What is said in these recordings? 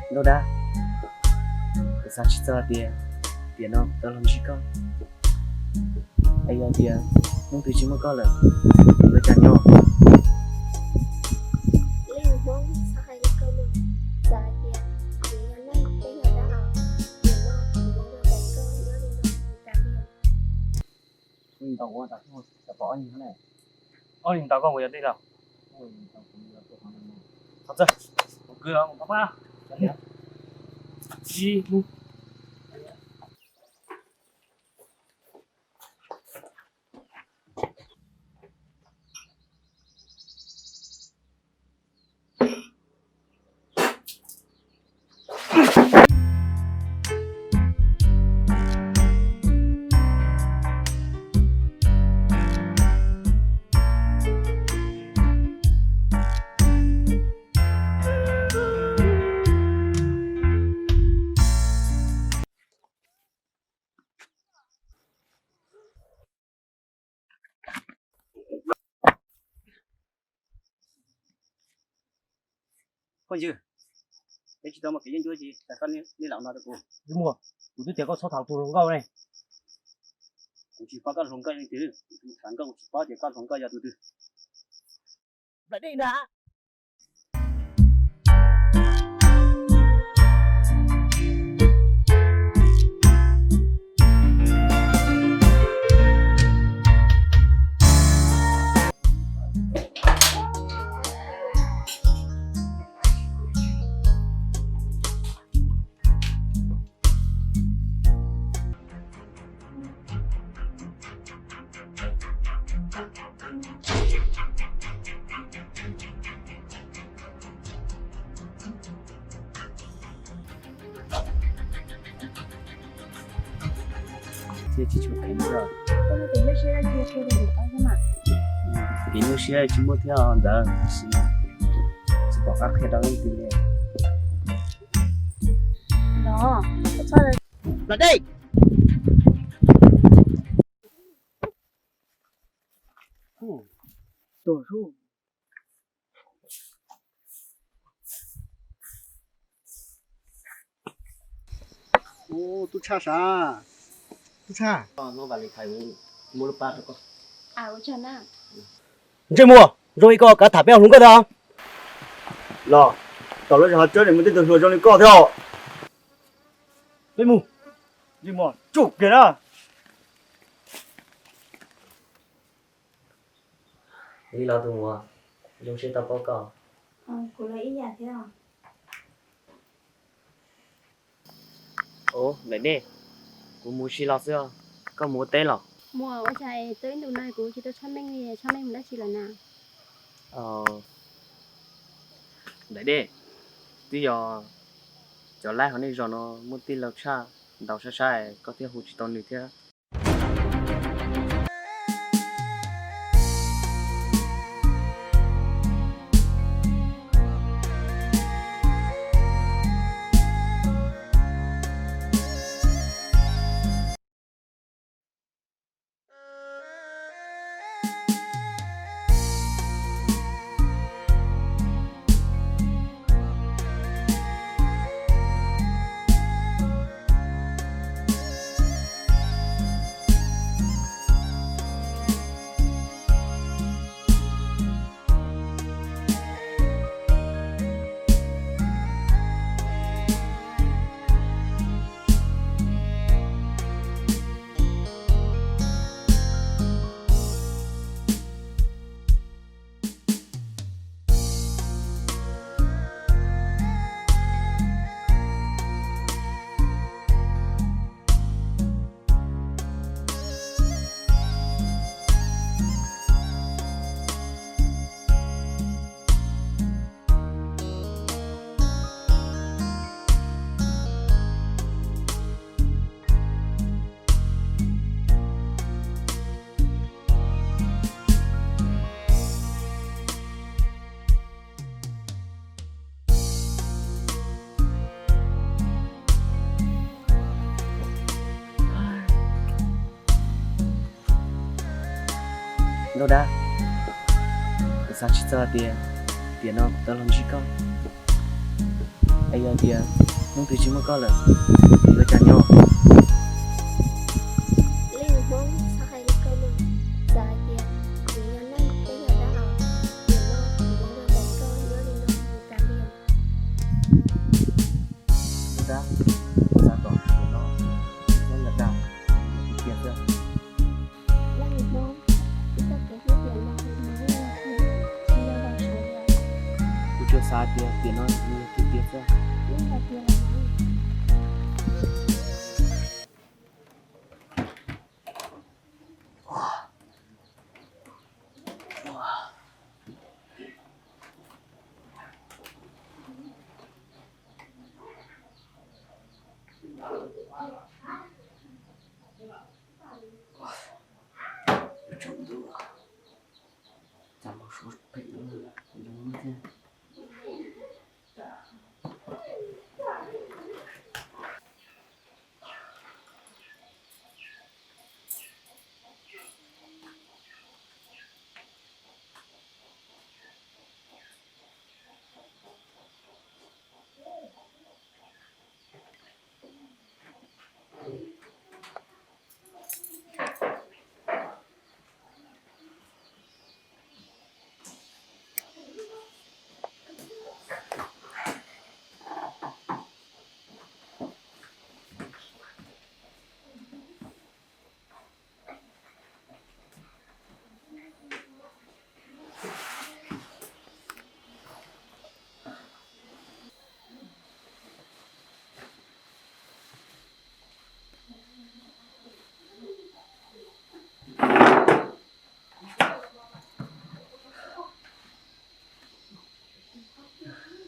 Nkauj Dab, kuv xav tsis txog hais tias tiam no kuv tau los ntsib koj. Es yog tias hnub twg tsis muaj koj lawm, kuv yuav cas nyob? Leej Hmoob txhob hais li ko mog, txawm hais tias kuv yog neeg peb yog dab los, nim no kuv yuav nrog koj nyob li no tas li. Ob niag ntaus koj mus yog tej laus. Qhov txawj, mus kwv los mus pab. Tsis mus. Phooj ywg, peb tsis tau muaj kev yeeb ncuab ces koj niaj laus no rau kuv. Muaj, kuv twb tias koj txhob tham tus hluas nkauj ne. Kuv tsis paub koj hluas nkauj yog leej twg, kuv tham nkauj kuv tsis paub tias koj hluas nkauj yog tus twg. Nplaim dej ntag. Thiab tsis tshua kheev thiab. Koj muaj kev nyuaj siab tsis qhia rau kuv paub thiab mas. Kev nyuaj siab tsis muaj thiab ntawd, tab sis tsis pom qab qhia rau leej twg li. Los, los dej. Tuag sub. Ub, tub tshaj sav, tub tshaj. Ntsej muag, zoo li koj kav tham peb hluas nkauj tag. Los, tom lub zos hav tsawb ne muaj tej tug hluas zoo li koj thiab. Peb mus, ntsej muag tsuj kiag na. Li los tus muam, zoo siab tau paub koj. Kuv los ib yam thiab. Ub, Nplaim Dej, kuv mus ua si los xwb, koj mus ua teb los? Muam, ua cas tau ib ntus no kuv tsis tau tshaj meej li, tshaj meej mus dab tsi lawm na? Nplaim Dej, twb yog cov laib hauv nej zos no muaj tij laug tshaj ntau sab sab koj thiaj hu tsis tau nws thiab. Nkauj Dab, kuv xav tsis txog hais tias tiam no kuv tau los ntsib koj. Yog tias hnub twg tsis muaj koj lawm, yuav ua cas nyob? Leej Hmoob txhob hais li ko mas, txawm hais tias kuv yog neeg thiab yog dab los, nim no kuv yuav nrog nraim koj nyob li no mus tas li. Dab, xav kom tias no nyob yog dag, tiag tiag xwb. Leej Hmoob, ib txoj kev hlub tiam no nws yeej yog tiag, tsis yog dag suav li. Kuv tsuas xav tias tiam no nws yog tiag tiag xwb. Yeej yog tiag los mas.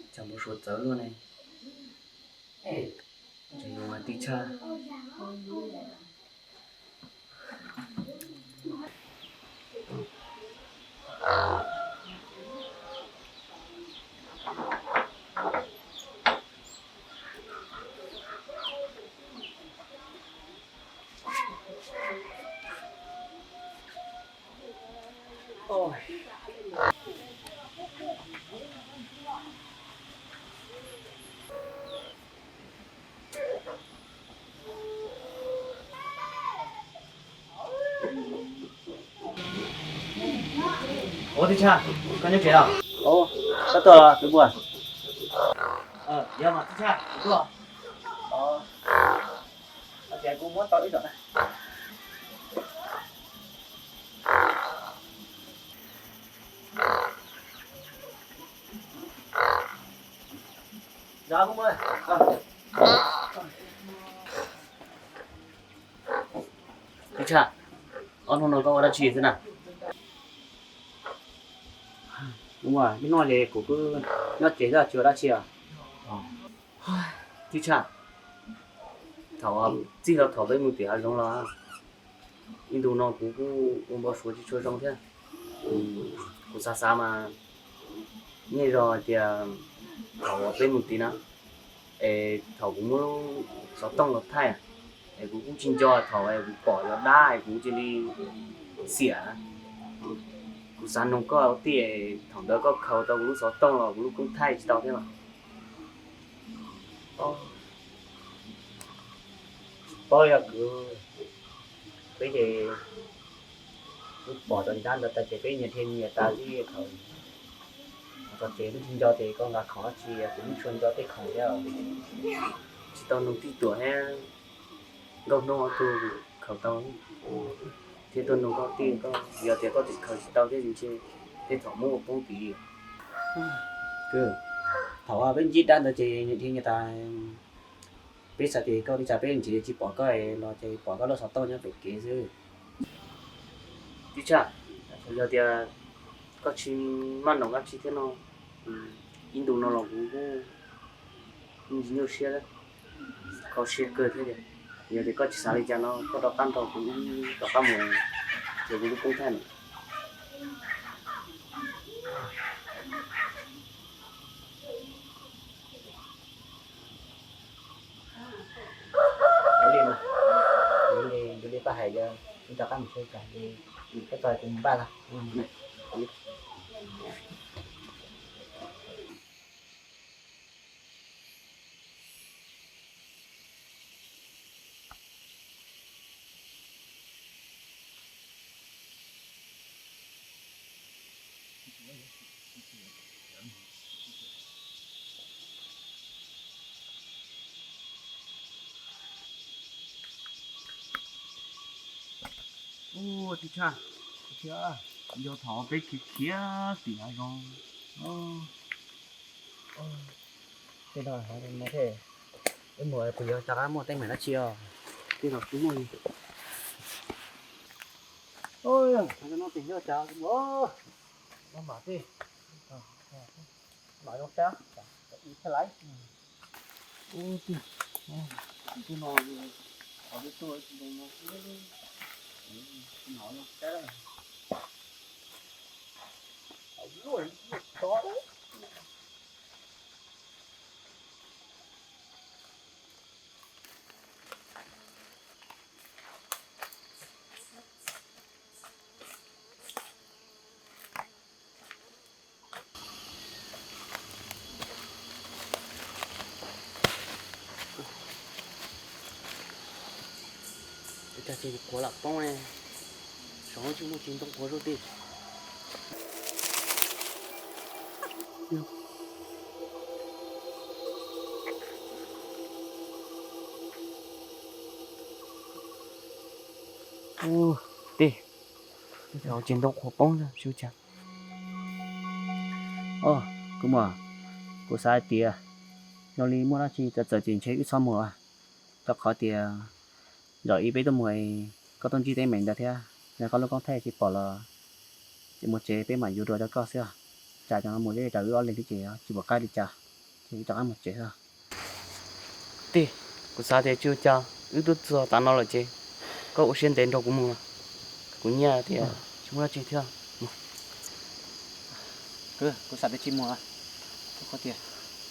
Tsaus ntuj, cas npau suav phem zoo thiab. Cas npau suav txawv luaj ne. Tseem yuav tib tshaj. Ua tib tshaj, koj nyob tsev los? Koj tuaj los kwv Npuas? Yog mas tib tshaj, kuv tuaj. Tias kuv muab tau ib zaug na. Tib tshaj, ob hnub no koj ua dab tsi xwb na? Ua ib hnub ces kuv kuj nyob tsev xwb tsis ua dab tsi os. Tib tshaj, thaum txij thaum peb mus tim hav zoov los, ib ntu no kuv kuj ua npau suav tsis tshua zoo thiab. Kuv xav xav mas, nej zog hais tias thaum uas peb mus tim na, es thaum kuv muab lub xov tooj los thaij, es kuv kuj tsis nco thaum es kuv pom cov dab es kuv cia li xiam. Kuv xav noog koj tias thaum ntawd koj khaws tau kuv lub xov tooj los kuv lub koob thaij tsis tau thiab los? Tsis paub li os kwv, peb ces kuv pom cov dab ntawd tas ces peb nyias dhia nyias tas xwb. Thaum txog tsev kuv tsis nco ces koj nqa khoom dab tsi, kuv yeej tsis nco tej khoom thiab. Tsis tau noog tij tuam thiab nkauj hnub ob tug khaws tau, thiab tuaj noog koj tias koj, yog tias koj tseem khaws tsis tau thiab ntshe tej thaum muab ua poob tid. Kwv, thaum peb ntsib dab ntawd ces nyias dhia nyias tas, peb xav tias koj li cas peb ntshe tsis pom koj los ces pom koj lub xov tooj nyob pem kev xwb. Tib tshaj, yog tias koj tsis maj noog dab tsi thiab no, ib ntu no los kuv kuj me ntsis nyuaj siab, kho siab kawg thiab tias. Yog tias koj tsis xav li cas no koj rov qab nrog kuv rov qab mus, ces kuv lub koob thaij no. Ua li no, yog li koj hais, yog wb rov qab mus saib cas, koj txog kuv mus npaj tag. Ua tij Tshaj, yog thaum peb khiav khiav tim hav zoov, tej no, wb mus kuv yuav rov qab muaj teeb meem dab tsi os. Tej no tsis muaj li. Hav zoov no ces yog cas no mam tej mam zoo sab ib thaj laiv. Ub, tij, tij no qhov peb tuaj no, no zoo sab. Ua cas ces qhuav lam poob ne, saum no tsis muaj tsis ntoo qhuav zuj tij. Ub, tij, tsis ntoo qhuav poob xwb cas. Os, kuv muam, kuv xav hais tias zoo li muaj dab tsi txawv txawv ces ntshe wb txhob mus, rau qhov tias zaum ib peb tuaj mus, koj tuaj ntsib teeb meem ntawd thiab, yog koj lub koob thaij tsis pom los ces mus tsev peb mam yuav dua rau koj xwb os. Tsam no mus zej zos wb ob leeg thiab ces tsis pom qab li cas, ces wb rov qab mus tsev xwb. Tij, kuv xav tias tsis ua cas, wb twb txog tav no lawm ces koj ua siab ntev nrog kuv mus, kuv nyiam tias tsis muaj dab tsi thiab. Kuv xav tias tsis mus, qhov tias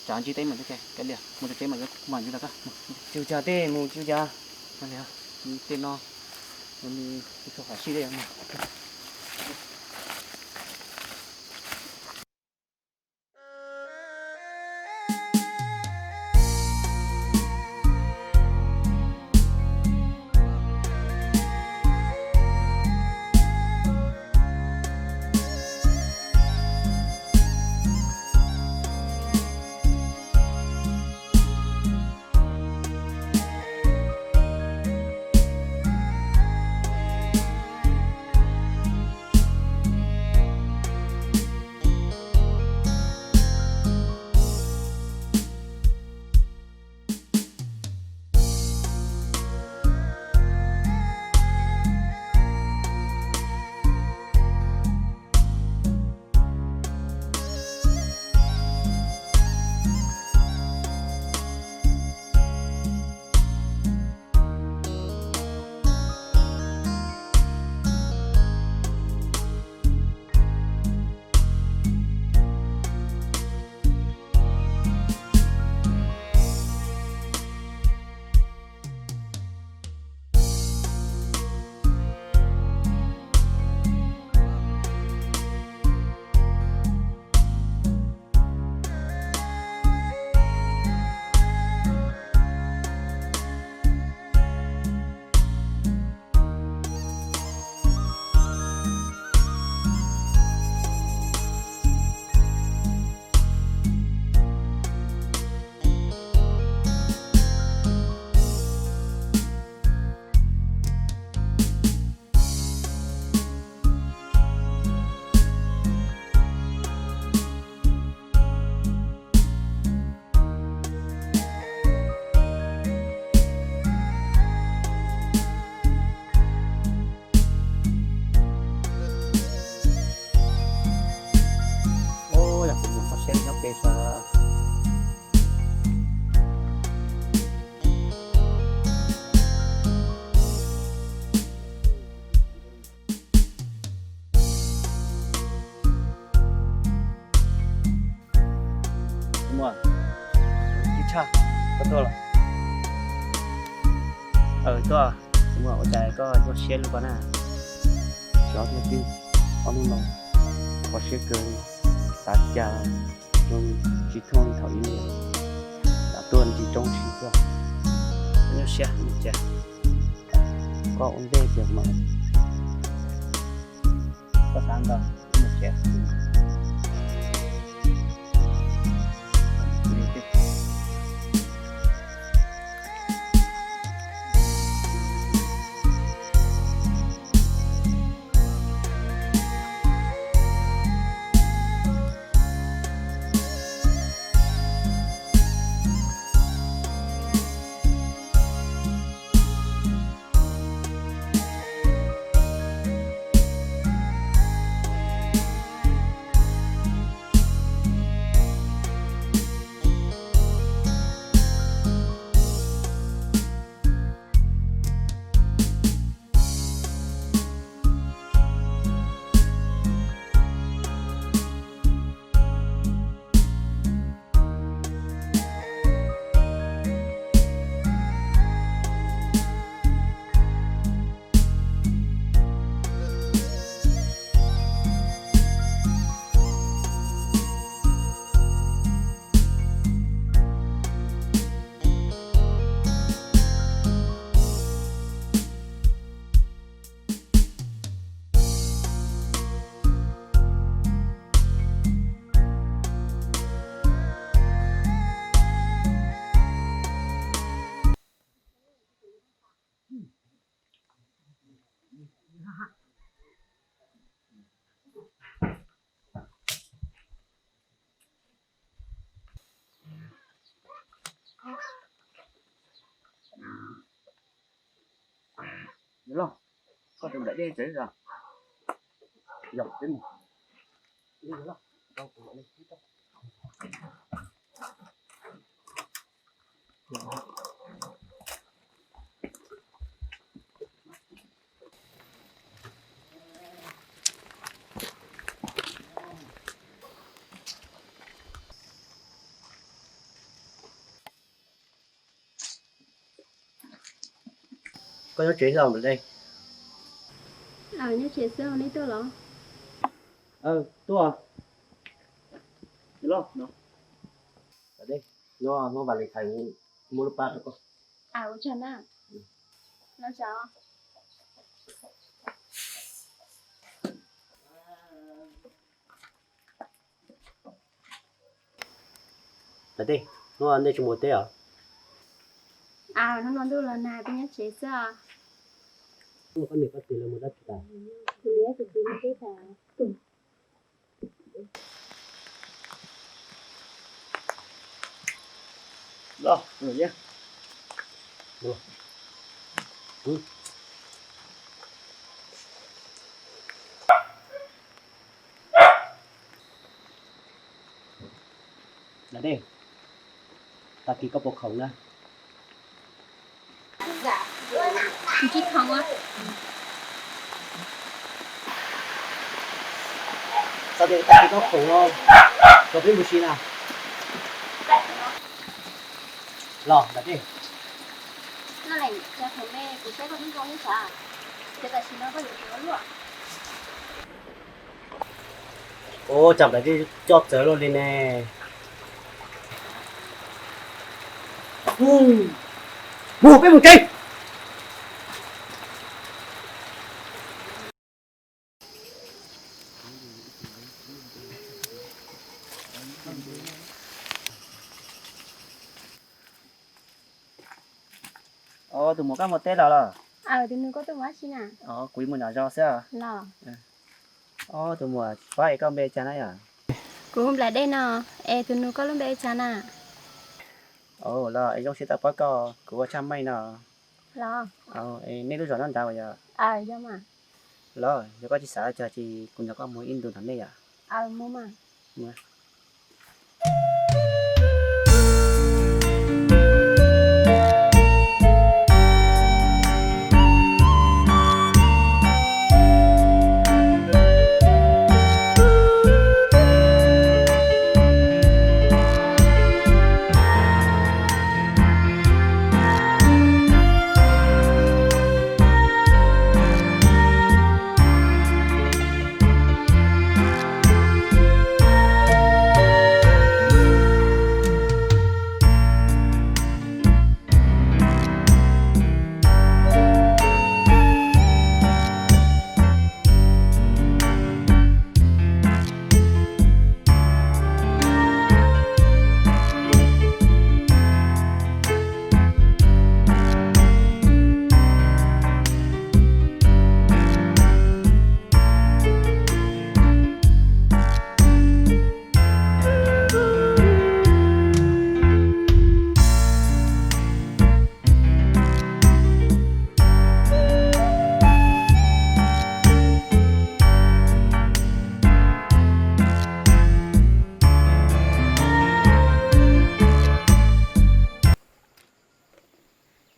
tsam ntsib teeb meem thiab ces kav liam, mus rau tsev mas yuav mam yuav rau koj. Tsis ua cas tij, mus tsis ua cas. Tej no, tsis tshua qhov sij li. Ub, yog kuv mus qhov siab nyob pem sav. Muaj, tij Tshaj, koj tuaj los? Aws, tuaj. Muaj, ua cas koj nyuaj siab li ko na? Xyov tiag tij, ob hnub no kho siab kawg li, xav cas zoo tsis thooj li thaum ub li, lam tuaj ntsib roob siab xwb. Koj nyuaj siab mus tsev, koj ua ntej tiag mas. Koj xav ntau, mus tsev. Yog loj, koj tus nplaim dej tsev os. Yog peb mus. Koj nyob tsev xwb os Nplam Dej? Nyob tsev xwb, nej tuaj los? Tuaj. Nplam Dej, hnub Valentine muab lub pab rau koj. Ua tsaug na. Los tso. Nplam Dej, hnub no nej tsis mus teb os? Hnub no ntuj los nag peb nyob tsev xwb os. Koj niam koj txiv lawv mus dab tsi tas? Kuv niam kuv txiv mus teb tas. Los, Nplam Dej, tag kis koj puas khoom na? Kuv tsis khoom. Txog tias tag kis koj khoom los, kom peb mus si na. Los Nplam Dej. Kuv saib koj hnub zoo thiab sav, ces tam sim no koj yuav tsis ua luaj. Ua cas Nplam Dej coj txawv luaj li ne. Mus, peb mus tsev. Tus muam, koj mus teb los los? Tus nus, koj tuaj mus dab tsi na? Kuv mus nram zos xwb. Los. Tus muam, tsis paub es koj npe cas na yom? Kuv Nplam Dej no, es tus nus koj lub npe ua cas na? Los es zoo siab tau pom koj, kuv ua Tshaj Meej no. Los. Nej lub zos nyob nrad uas yog? Los yog koj tsis xav li cas ces kuv nrog koj mus ib ntus nrog nej yom.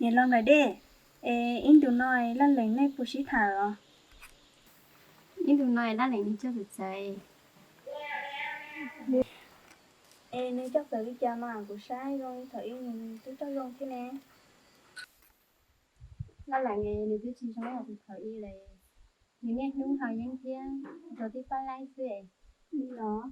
Niam laus Nplam Dej, es ib ntus no Laj Leem nej puas sib tham os? Ib ntus no Laj Leem nws coj txawv txawv. Es nws coj txawv li cas mas kuv saib zoo li thaum ub nws twb coj zoo thiab ne. Laj Leem nws twb tsis zoo li thaum ub lawm, nws niaj hnub haus yeeb thiab rau tib pab laib xwb. Li los?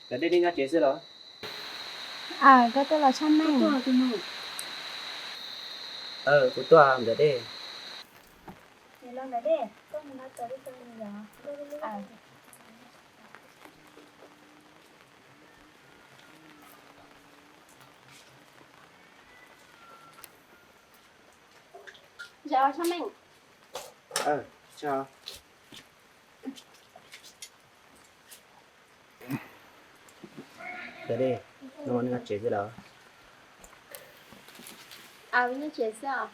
Nplam Dej, nej nyob tsev xwb los? Aws, koj tuaj los Tshaj Meej? Kuv tuaj Nplam Dej. Niam laus Nplam Dej, koj Dej, no nyob tsev xwb los? Nyob tsev xwb os.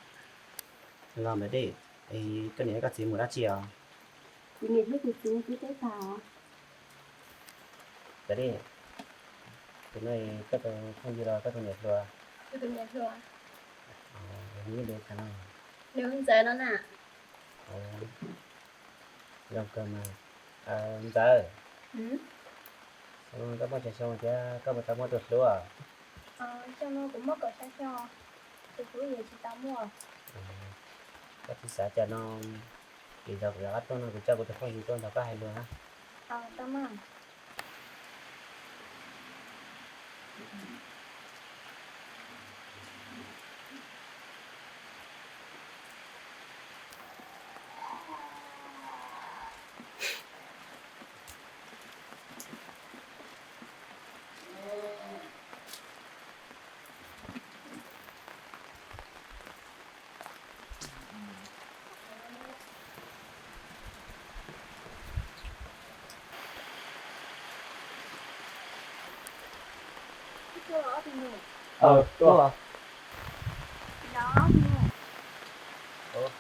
Los mas Dej, koj niam koj txiv mus dab tsi os? Kuv niam thiab kuv txiv pw teb tag. Dej, tus no koj tus phooj ywg los koj tus niam hluas? Kuv tus niam hluas. Nws hu li cas no? Nws hu Ntxawm no na. Zoo kawg mas. Ntxawm, koj muaj tsawg xyoo thiab koj puas tau muaj tus hlub? Xyoo no kuv muaj kaum xya xyoo, tus hlub yeej tsis tau muaj. Koj tsis xav cas no, lwm zaus kuv rov qab tuaj no kuv coj kuv tus phooj ywg tuaj nrog koj hais lus na.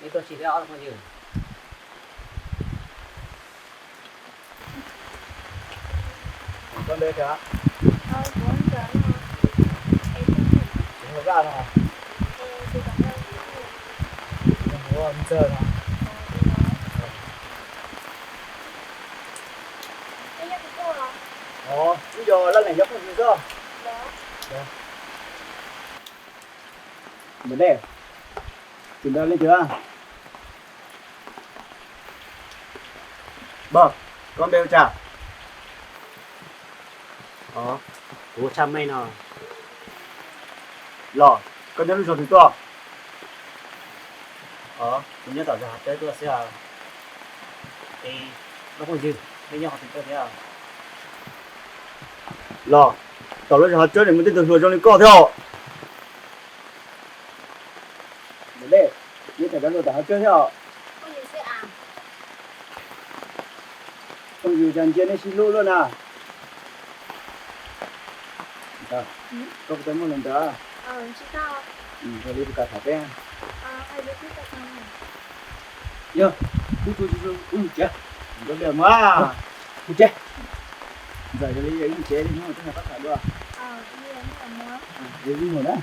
Ib tuaj tsis thiab ob tug phooj ywg? Koj npe cas? Vaj no. Ntxawg no. Wb yog laj leem cov phooj ywg xwb. Npawg Dej, tus ntawd leej twg? Npawg, koj npe hu cas? Kuv Tshaj Meej no. Los, koj nyob lub zos twg tuaj? Kuv nyob tom zos Hav Tsawb tuaj xwb. Es koj phooj ywg, nej nyob qhov twg tuaj thiab? Los, tom lub zos Hav Tsawb ne muaj tej tug hluas zoo li koj thiab os. Npawg Dej, neb tham cov hluas tom Hav Tsawb thiab os? Phooj ywg, cas ntsia nej sib hlub luaj na. Koj puas tau muaj hluas nraug? Yog li puas kam tham peb? Yog, wb mus tsev, wb mus tsev. Ntxawm, yog li wb mus tsev, hnub no txog koj tham dua. Wb mus na.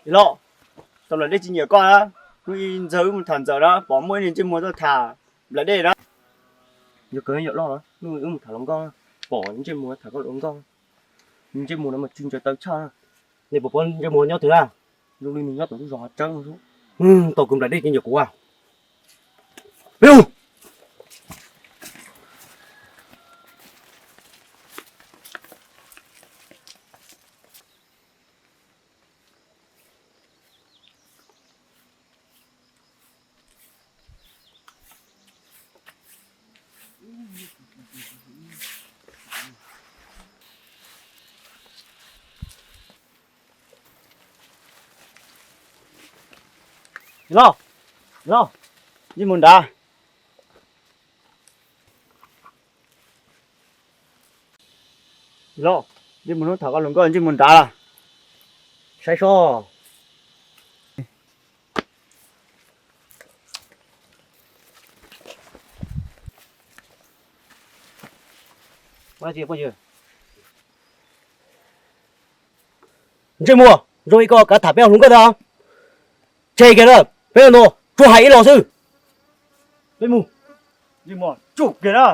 Los, tau nplais dej tsis nyiam koj na, hnub ib ntxawg wb mus tham ntxawm na, pom muaj ib niag ntsej muag tuaj tham nplais dej na. Yog kawg yog loj, hnub wb mus tham hluas nkauj, pom ntsej muag tham koj hluas nkauj, ntsej muag no mas tsw ntsaws taw tshaj. Nej puas paub ntsej muag nyob twg na? Zoo li nws nyob tom lub zos Hav Tsawb no. Tau kuv nplais dej tsis nyiam kuv. Los, los, ntsej muag nrad. Los, ntsej muag hnub tham koj hluas nkauj ntsej muag nrad los? Saib seb. Ntsej muag zoo li koj kav tham peb hluas nkauj tag. Tseg kiag na, peb no tsuas hais ib los xwb. Peb mus. Ntsej muag tsum kiag na.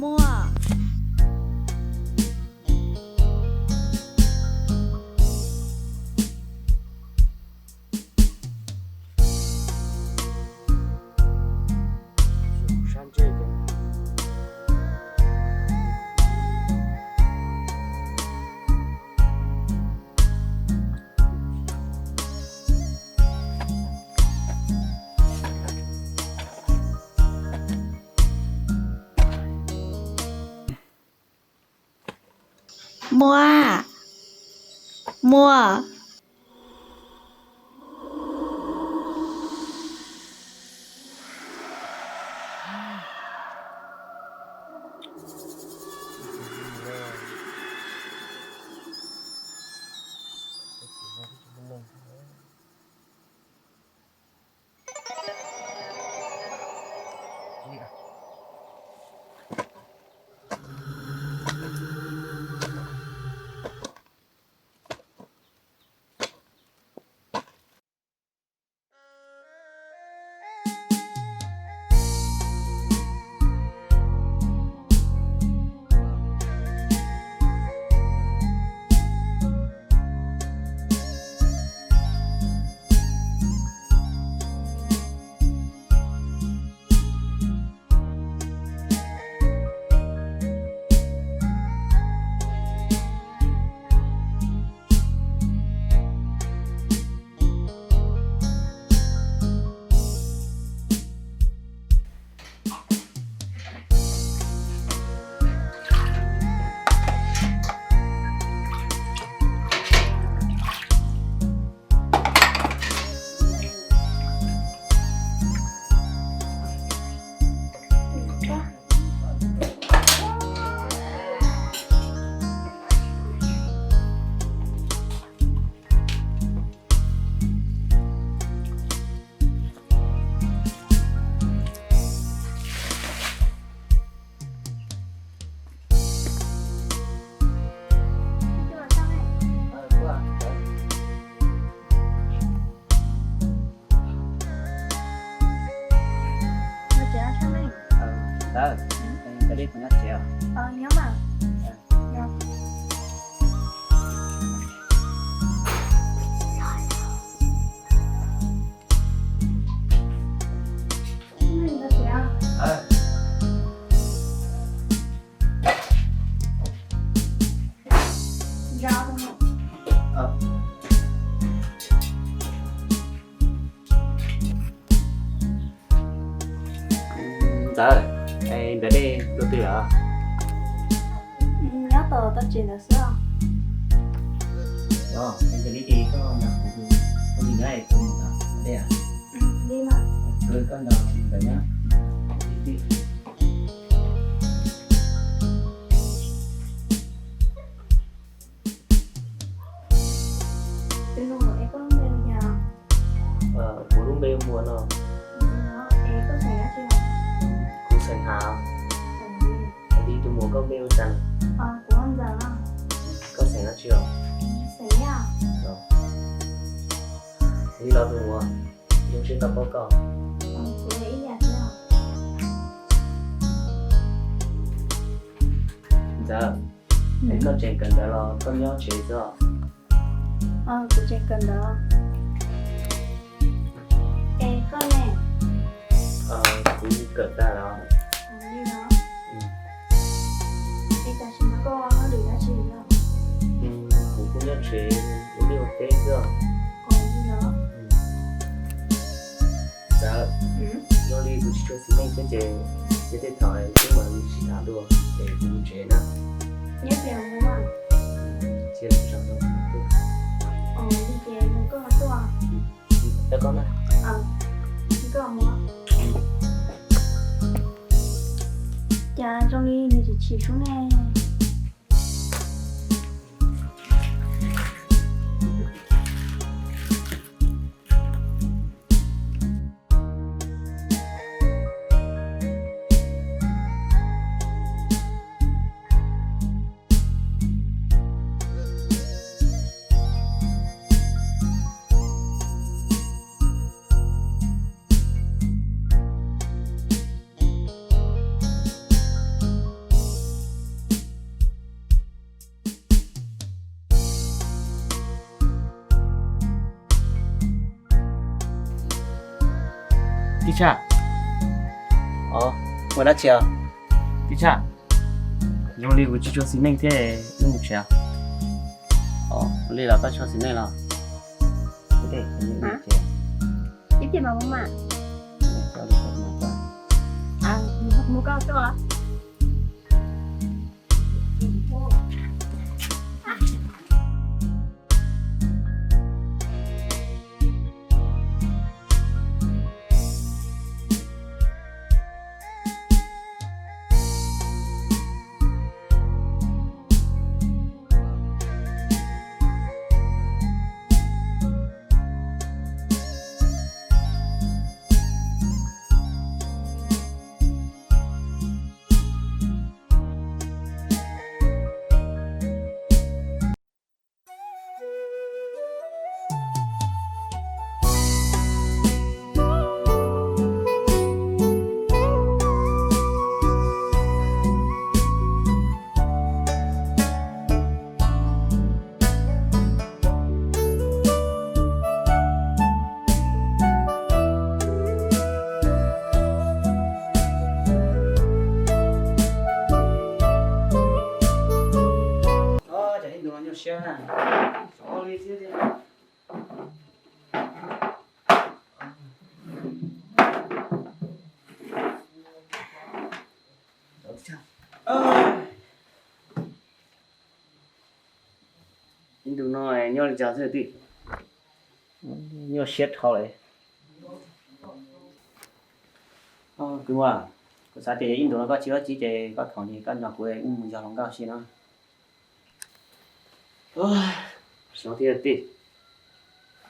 Muaj. Muaj, muaj. Nyob tsev os. Nyob mas. Ntxawm, es nplawv dej dua twg lawm? Nyob tom tau tsev ntawd xwb os. Os, es nplawv dej ces koj nrog kuv, koj nyob es kuv mus nplawv dej. Li mas. Koj nrog nplawv nyob. Tus nus, es koj lub npe hu cas? Kuv lub npe hu Muas no. Es koj xeem dab tsi? Kuv xeem Hav. Li tus muam, koj npe hu cas? Kuv hu Ntxawm. Koj xeem dab tsi os? Xeem Yaj. Li los tus muam, zoo siab tau paub koj. Ntxawm, es koj tseem kawm ntawv los koj nyob tsev xwb os? Kuv tseem kawm ntawv. Es koj ne? Kuv kawm tag lawm. Li los? Es tam sim no koj hauj lwm dab tsi os? Kuv kuj nyob tsev ua liaj ua teb xwb os. Li los? Ntxawm, zoo li kuv tsis tshua xis neej thiab ces cia tej thaum wb mam li sib tham dua es kuv mus tsev na. Nyob tiag mus mas. Cia zaum no tuaj. Li ces mus koj tuaj. Tau koj na. Koj mus. Cas zoo li nws tsis chim sub ne. Tij Tshaj. Ua dab tsi os? Tij Tshaj, zoo li kuv tsis tshua xis neej thiab, wb mus tsev. Li los koj tsis tshua xis neej los? Ib tiam mas mus mas. Mus koj tuaj. Cov ib ntus no nyuaj siab na. Ib ntus no nyob li cas xwb tij? Nyuaj siab dhau li. Kws muaj, kuv xav tias ib ntus no koj tsis ua tsi ces koj thov li koj nrog kuv wb mus yos hluas nkauj si no. Xyov thiab tij,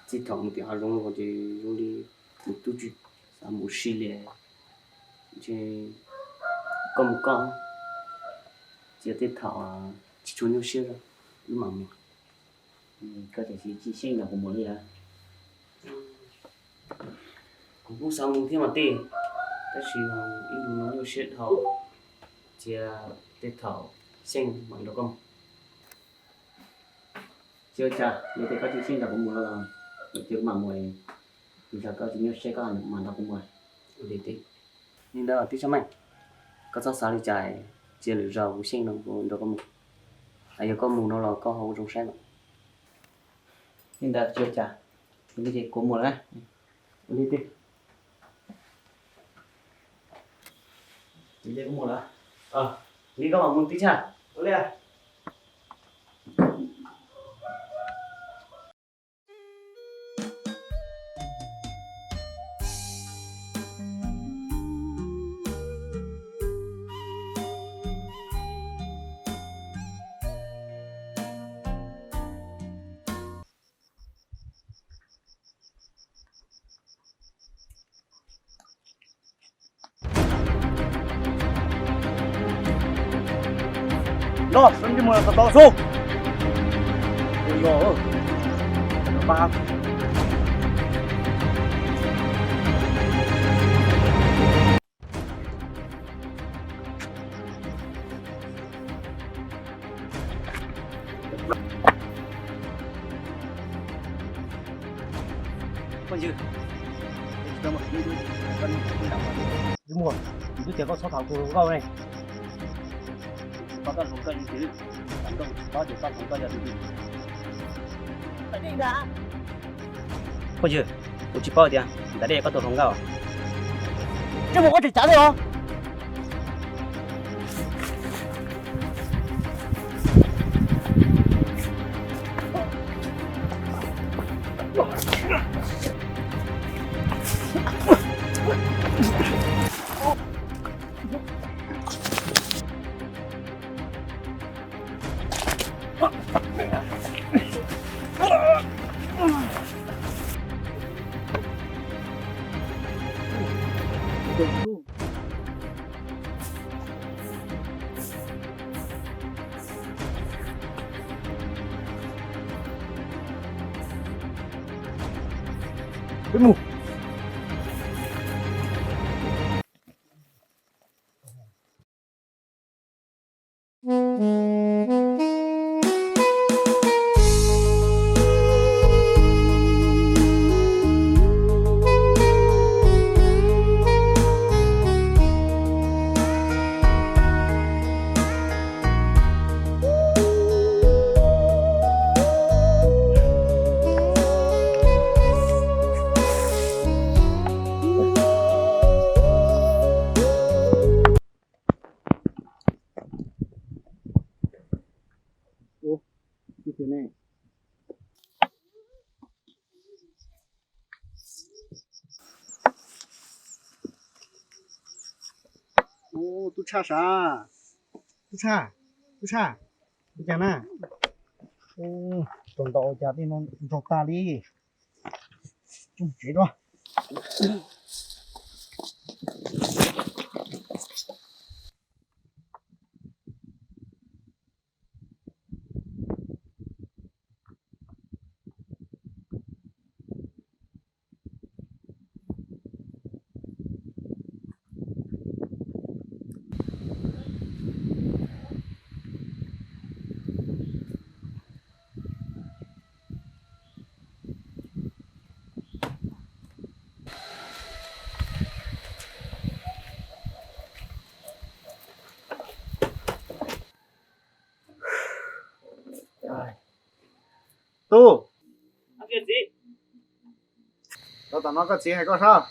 txij thaum mus tim hav zoov los ces zoo li mus tub tsis xav mus si li. Ntshe koj mus koj, txij tej thaum tsis tshua nyuaj siab wb mam mus. Koj tiam sis tsis xyeej nrog kuv mus li. Kuv kuj xav mus thiab mas tij, tab sis ib ntus no nyuaj siab dhau, cia tej thaum xyeej mam nrog koj mus. Tsis ua cas, yog tias koj tsis xyeej nrog kuv mus los kuv mam mus, tus ntawd koj tsis nyuaj siab koj mam nrog kuv mus. Li ntawd tib tshaj meej, koj txhob xav li cas, cia lwm zaus kuv xyeej no kuv nrog koj mus. Yog koj mus no los koj ho ua zoo saib mas. Li ntawd tsis ua cas, kuv mus lawm. Li ntawd kuv mus lawm. Li koj mam mus tib tshaj. Los, sawv ntsug mus tom tod xwb. Phooj ywg, twb tias koj txhob tham tus hluas nkauj ne. Phooj ywg, kuv tsis paub tias ntawm dej koj tus hluas nkauj. Tsis mus ua tsis cav li os. Peb mus. Ub, tub Tshaj sav. Tub Tshaj, tub Tshaj, ua cas na? Ub, tsaus ntuj ua cas tej no ntsoog tag li. Tsev dua. Tub, rau tom no koj txiv hais koj sab.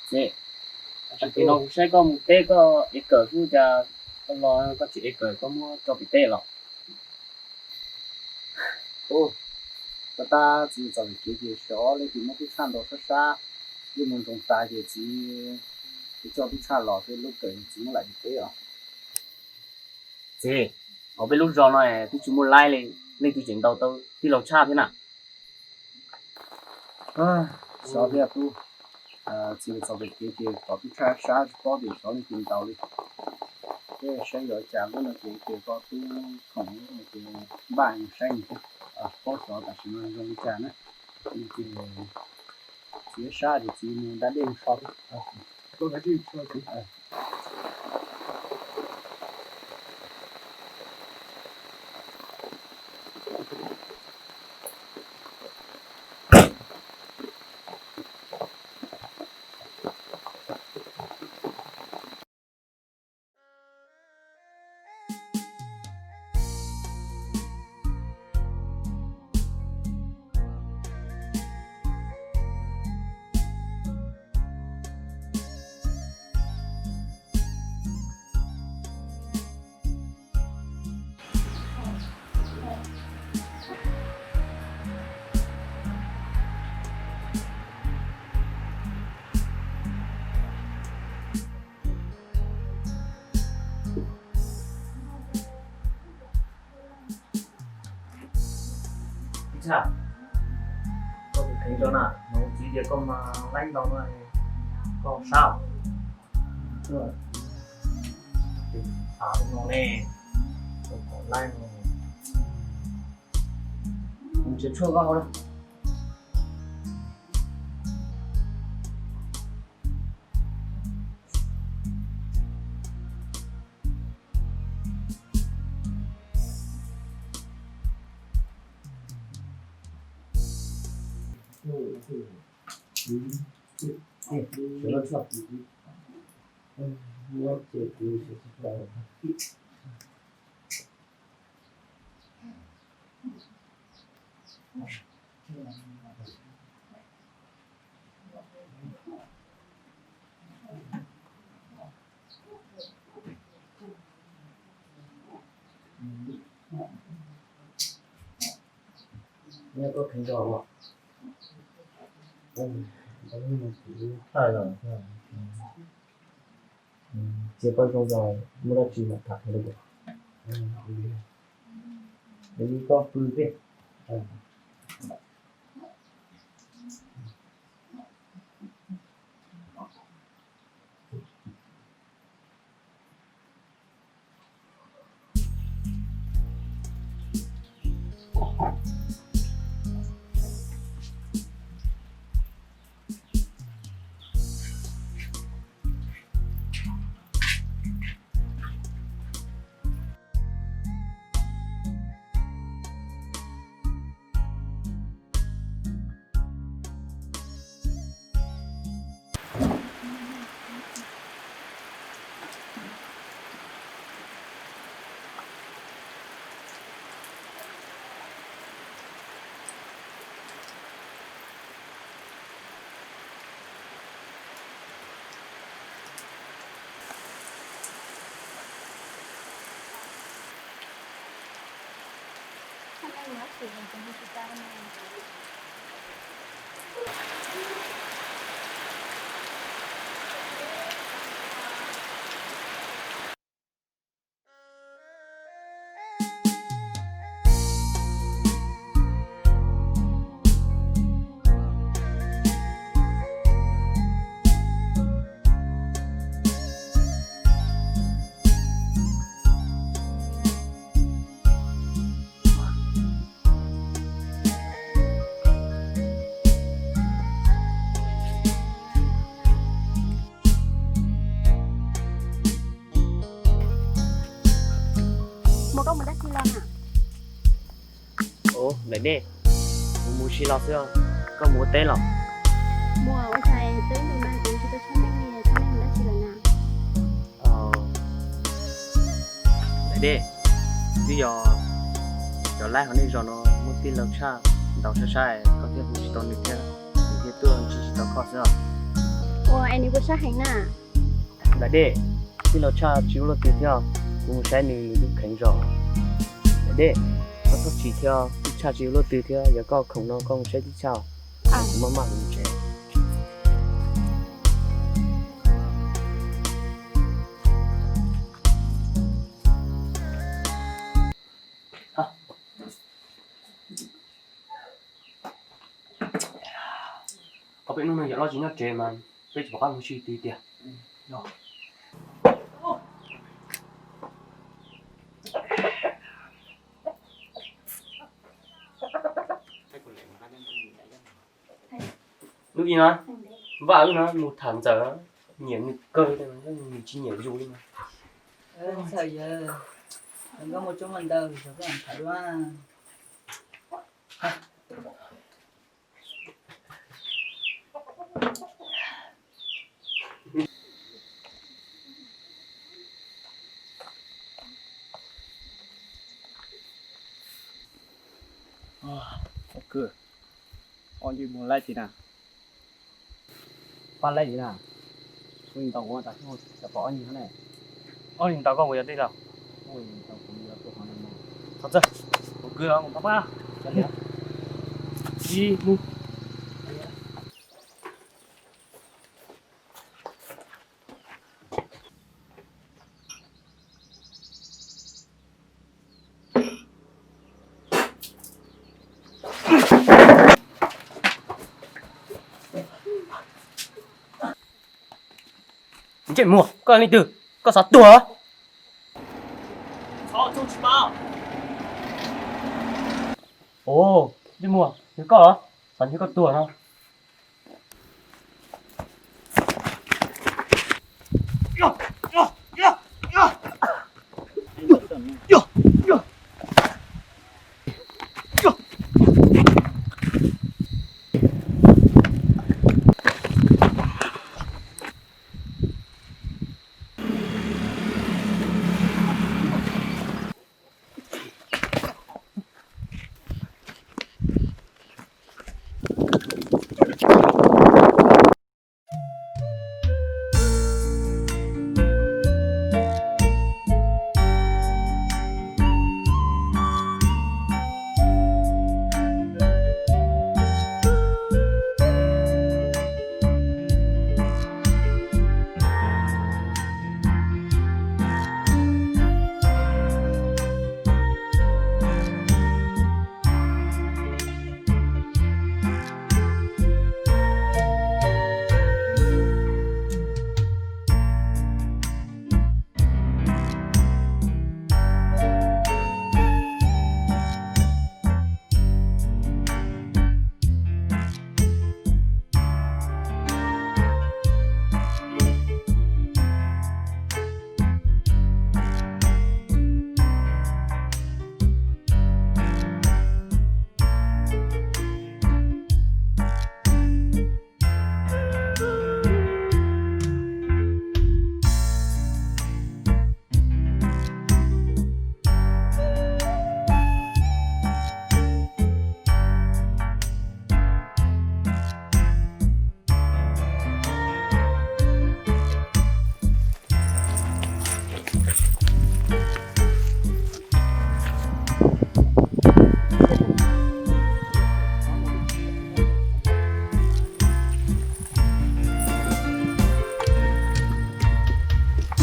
Txiv, tam sim no kuv saib koj mus teb koj ev kawm xwb cas, koj los koj tsis ev kawm koj muab tso pem teb los? Ub, koj tab txiv txom kev ces xyov leej twg muab tub tshaj ntaus sab sab, yeej mus ntsoog tas ces txiv, txiv coj tub tshaj los xwb lub kawm txiv muab lam pem teb os. Txiv, hauv peb lub zos no twb tsis muaj laib li, leej twg tseem ntaus tau tij laug tshaj thiab na. Xyov thiab tub, txiv txom kev ces tom tub tshaj sab tsis paub tias xyov leej twg ntaus li. Ces saib yuav cas, lub no ces tias koj tub khoom ces npaj saib nws thiab, paub xyov tam sim no zoo li cas na. Ces txiv sab ces txiv mus da dej mus so thiab. Ib txhia, koj tus kheev zos na, hnov txiv tias koj mas laib ntau no, koj sab. Tus no ne, koj laib no, kuv tsis tshuaj koj hauv na. Nyob koj kheev zos os. Thaij los, cia koj zoo zos muaj dab tsi mam tham li. Li koj pw thiab. Muam, koj mus dab tsi los na? Ub, Nplaim Dej, kuv mus ua si los xwb, koj mus ua teb los? Muam, ua cas tau ib ntus no kuv tsis tau tshaj meej li, tshaj meej mus dab tsi lawm na? Nplaim Dej, twb yog cov laib hauv nej zos no muaj tij laug tshaj ntau sab sab, koj thiaj hu tsis tau nws thiab, nws thiaj tuaj ntsib tsis tau koj xwb os. Ua es nws puas sab heev na? Nplaim Dej, tij laug tshaj tsis ua luaj twg thiab, kuv mus saib nws, nws twb kheev zos. Nplaim Dej, koj txhob chim thiab, tij tshaj tsis ua luaj twg thiab, yog koj khoom no koj mus saib tij tshaj, kuv maj maj kuv mus tsev. Ob peb hnub no yawm Loj tsis nyob tsev mas peb tsis pom qab mus ua si tiag tiag. Yog, Li no, Vaj Wb no mus tham Ntxawm, nyiam nws kawg, nws tsis nyiam yus li no. Ntxawm yawg, nkauj muaj tsuab muaj ntawv, koj tham dua. Kwv, ob ntsej muag laib tiag na. Pab laib tiag na. Kuv ntaus kuv tas xyoo, cas pom ob ntsej muag ne. Ob ntsej ntaus koj kuv yog tej laus. Qhov txawj, kuv kwv os, kuv pab pab. Ib mus. Ntsej muag, koj leej twg? Koj xav tuag? Ov, ntsej muag, yog koj, xav ntsib koj tuag no.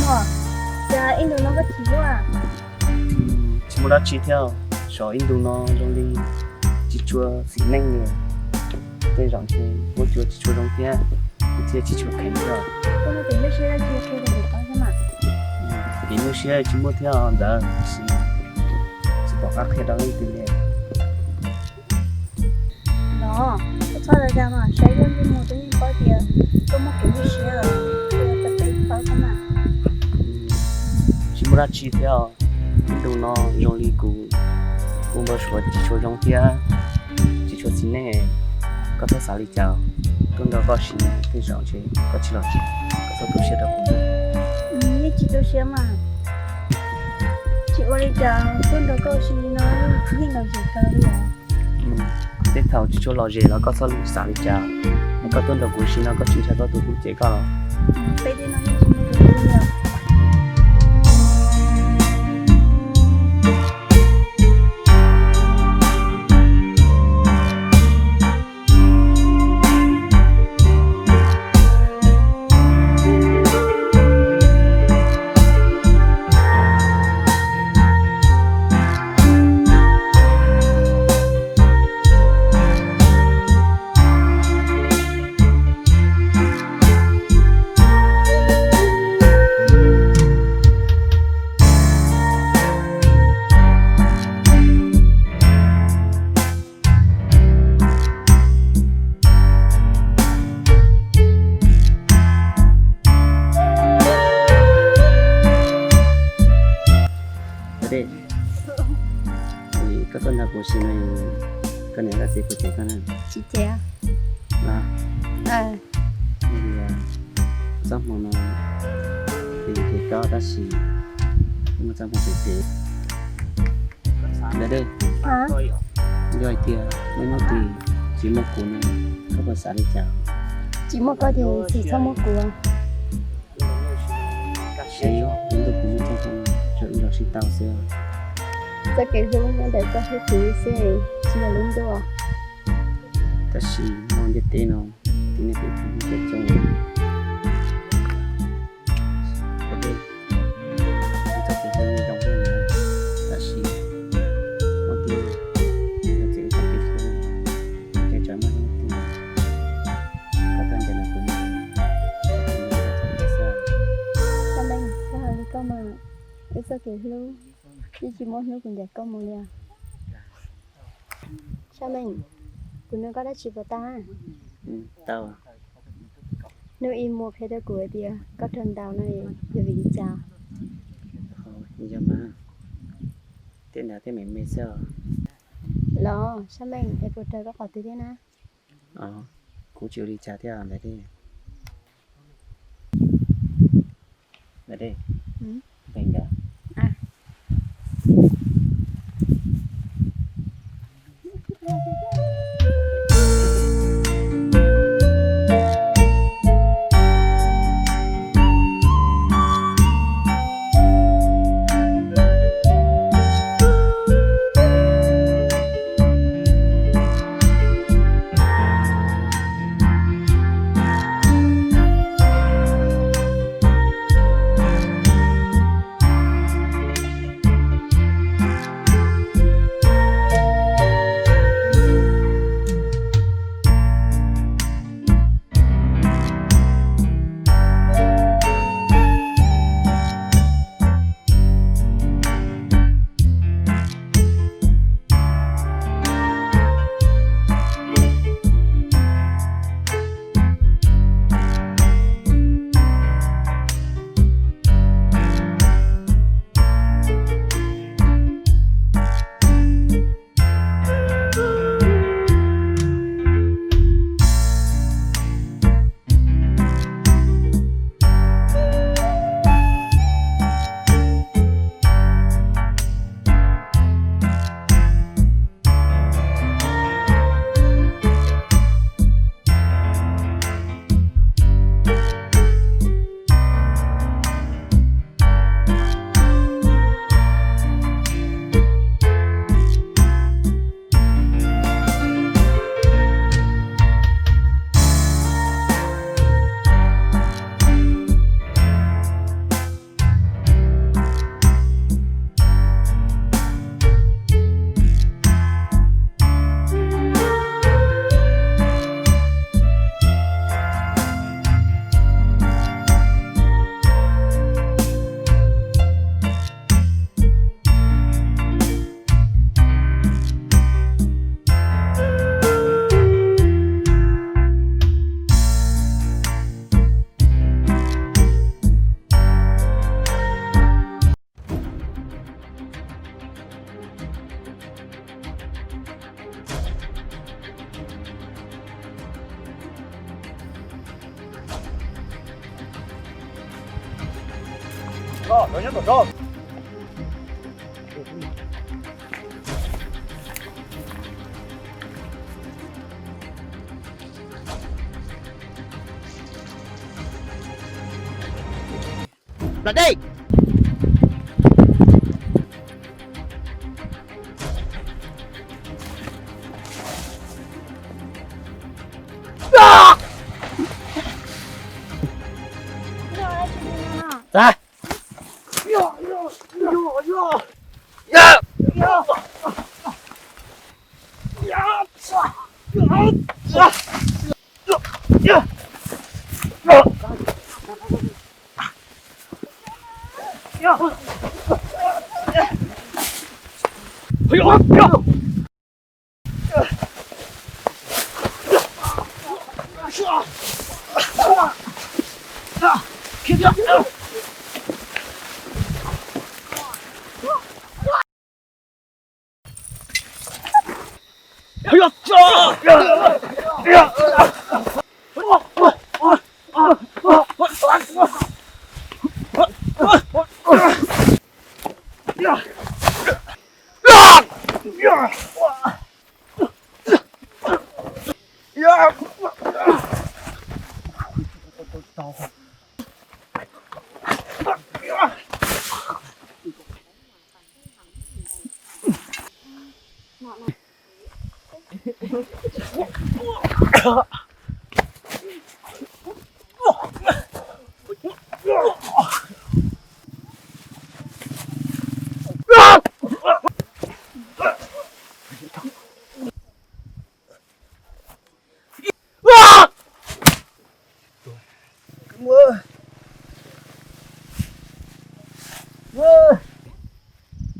Muaj, cas ib ntus no koj chim ua? Tsis muaj dab tsi thiab, xyov ib ntus no zoo li tsis tshua xis neej li. Tej zaum ntshe muaj cua tsis tshua zoo thiab, thiaj tsis tshua kheev thiab. Kev nyuaj siab tsis muaj thiab ntawd, tsis pom qab qhia rau leej twg li. No, koj txhob dag dag mas, saib koj ntsej muag twb yeej paub tias koj muaj kev nyuaj siab lawm, koj yuav tau peb paub thiab mas. Tsis muaj dab tsi thiab, ib ntus no zoo li kuv kuj npau suav tsis tshua zoo thiab, tsis tshua xis neej. Koj txhob xav li cas, tuaj nrog koj ua si tej zaum ntshe koj tsis lom zem, koj txhob tu siab rau kuv. Yeej tsis tu siab mas, tsis ua li cas, tuaj nrog koj ua si no yeej lom zem kawg li os. Tej thaum tsis tshua lom zem los koj txhob xav li cas, koj tuaj nrog kuv ua si no koj tsis ntshai koj tus hlub cem koj los? Peb tej no yeej tsis muaj tus hlub li os. Nrog kuv sim no, koj niam koj txiv puas cem koj na? Tsis cem. Los, txoj hmoo no, kuv cem koj tab sis kuv muaj txoj hmoo phem phem. Ntawd dej, yog hais tias muaj hnub twg tsis muaj kuv no, koj puas xav li cas? Tsis muaj koj ces tsis txhob muaj kuv. Seb, lub ntuj kuv muaj txoj hmoo, tsuas wb los sib tau xwb. Txoj kev hlub nyob ntawm koj thiab kuv xwb, tsis yog lub ntuj. Tab sis nyob ntiaj teb no, tib neeg phem phem muaj coob coob. Wb txoj kev hlub zoo zoo, tab sis muaj hnub twg yog txawm wb txoj kev hlub, ces tsam muaj hnub twg koj tuaj ncaim kuv mus, kuv ncaim koj xwb. Sab Meej, koj hais li koj mas, wb txoj kev hlub yeej tsis muaj hnub kuv ncaim koj mus li os. Sab Meej, kuv nug koj dab tsi puas tau? Tau. Hnub ib muaj qhia rau kuv hais tias koj raug ntaus no yog vim li cas? Yog mas, tej ntaus tej me me xwb os. Los Sab Meej, es puas raug koj qhov twg thiab na? Kuv tsis ua li cas thiab ntawd. Ntawd, npe ntawd. Los dej.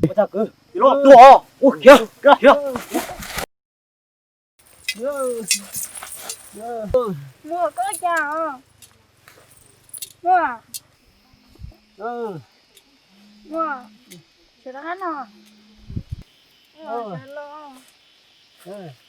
Ua tag kwv, ua kiag kiag. Muaj koj cas os? Muaj, muaj, sawv rov qab no. Sawv los.